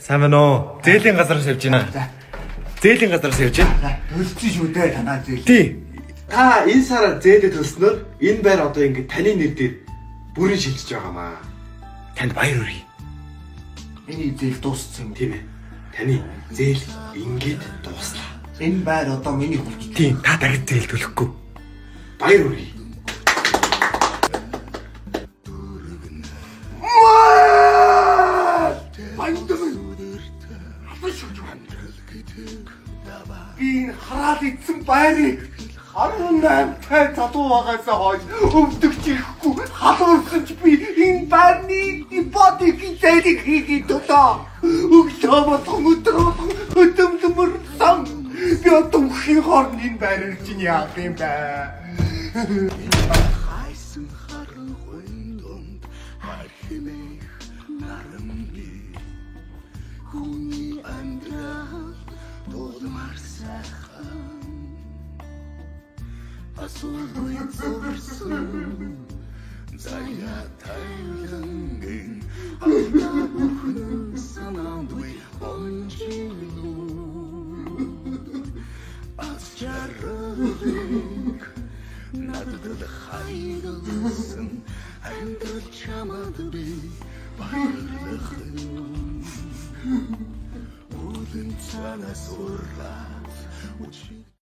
Сайн байна уу? Зээлийн газараас явж байна. Зээлийн газараас явж байна. За, төлсөн шүү дээ танаа зээл. Тий. Та энэ сараар зээлээ төлснөөр энэ байр одоо ингэ таны нэр дээр бүрэн шилжиж байгаамаа. Танд баяр хүргэе. Миний зээл дууссан юм. Тийм ээ. Таны зээл ингээд дууслаа. Энэ байр одоо миний болчих. Тийм, та дахид зээл төлөхгүй. Баяр хүргэе. Баяндам. Алан шүж. Би энэ хараал идсэн байрыг 18 тай залуу байгаасаа хойш өвдөгч ирэхгүй халуурсан ч би энэ байрны ипотекийн зээлийг хийхин төлөө өглөө болгон өдөр болгон хөдөлмөрлсөн. Би одоо үххийн хооронд энэ байрыг чинь яах юм бэ? Хайсан харанхуйн дунд хархимэх нарамби хүний амьдрал дулмар сайхан асуулгүй зурсан заяа тайлангийн алдаа бүхэн санаандгүй онжилүү аз жаргалыг надад хайрласан амьдрал чамд би баярлах юм. Үлэн цанаас урлаад.